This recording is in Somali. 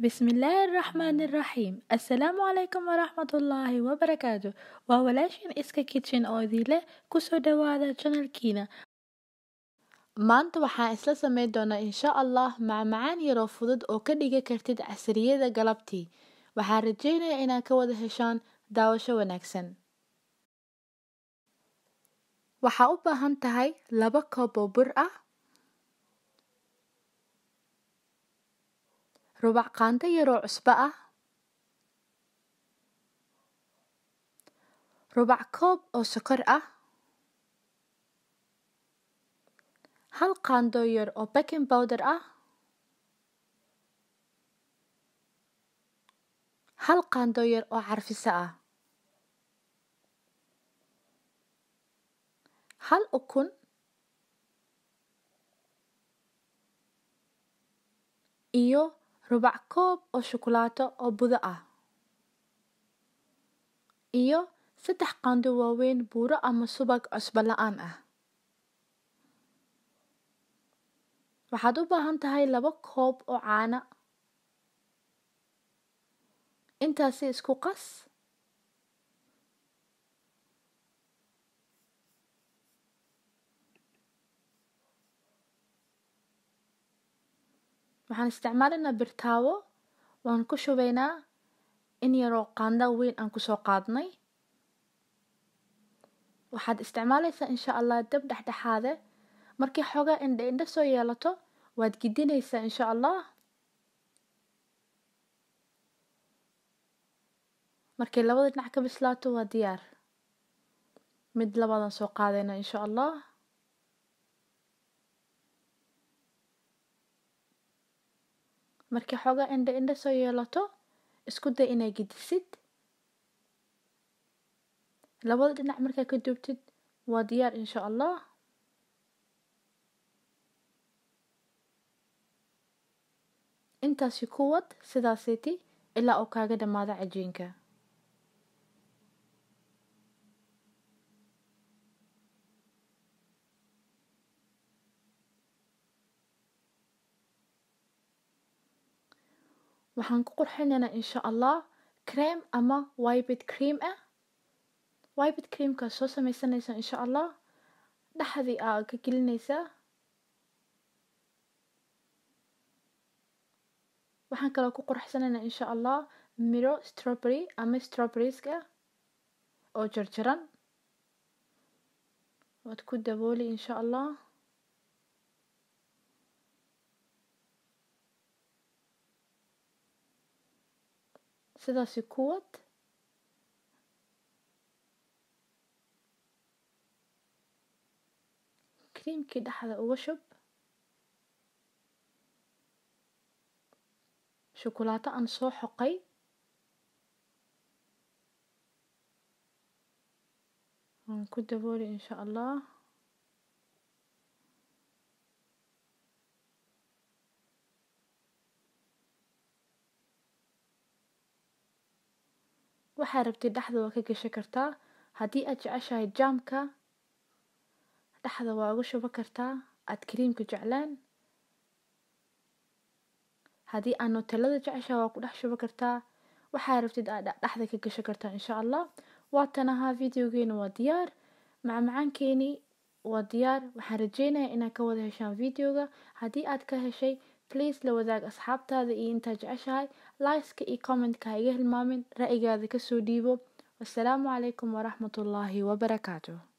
بسم الله الرحمن الرحيم. السلام عليكم ورحمة الله وبركاته. Waa walaashin Iska Kitchen oo idin leh kusoo dhawaada channelkiina. Maanta waxaan isla sameyn doonaa insha Allah macmacaan yaroo fudud oo ka dhigi kartid casriyada galabtii. Waxaan rajeynayaa inaad ka wada heshaan daawasho wanaagsan. Waxaa u baahan tahay 2 koob oo bur ah, rubac qaando yaroo cusbo ah, rubac koob oo sokor ah, 1 qaando yar oo baking powder ah, 1 qaando yar oo carfiso ah, 1 ukun, iyo rubac koob oo shukulaato oo budo ah, iyo 3 qaando waaweyn buuro ama subag cusbo la'aan ah. Waxaad u baahan tahay 2 koob oo caano. Intaasi isku qas. Waxaan isticmaalaynaa birtaawo, waan ku shubaynaa in yaroo qaando weyn aan kusoo qaadnay. Waxaad isticmaalaysaa insha Allah dab dhexdhexaade. Markii xoogaa indha indha soo yeelato waad gidinaysaa insha Allah. Markii labada dhinac ka bislaato waa diyaar. Mid labadan soo qaadayna insha Allah. Markii xoogaa indha indha soo yeelato isku day inay gidisid. Labada dhinac markaa ka duubtid waa diyaar insha Allah. Intaasi ku wad sidaasiti ilaa uu kaaga dhamaado cajiinka. Waxaan ku qurxinaynaa insha Allah cream ama whipped cream ah. Whipped cream ka soo sameysanaysa insha Allah. Dhaxdii aa ka gelinaysaa. Waxaan kaloo ku qurxsanaynaa insha Allah miro strawberry ama strawberries-ka oo jarjaran. Waad ku dabooli insha Allah. Sidaasi ku wad. Creamkii dhexda uga shub. Shukulaato aan soo xoqay. Waan ku dabooli insha Allah. Waxaa rabtid dhexda waa ka gashan kartaa. Haddii aad jeceshahay jaamka dhexda waa uga shuban kartaa, aad creamka jeclaan. Haddii aad Nutellada jeceshahay waa ku dhex shuban kartaa. Waxaa rabtid aad dhexda ka gashan kartaa insha Allah. Waa tan ahaa videogeena waa diyaar. Macmacaankeeni waa diyaar. Waxaan rajeynayaa inaad ka wada heshaan videoga. Haddii aad ka heshay please la wadaag asxaabtaada iyo intaad jeceshahay. Like-ka iyo comment-ka ha iga hilmaamin. Ra'yigaada ka soo dhiibo. Wassalaamu calaykum waraxmatullaahi wabarakaatuh.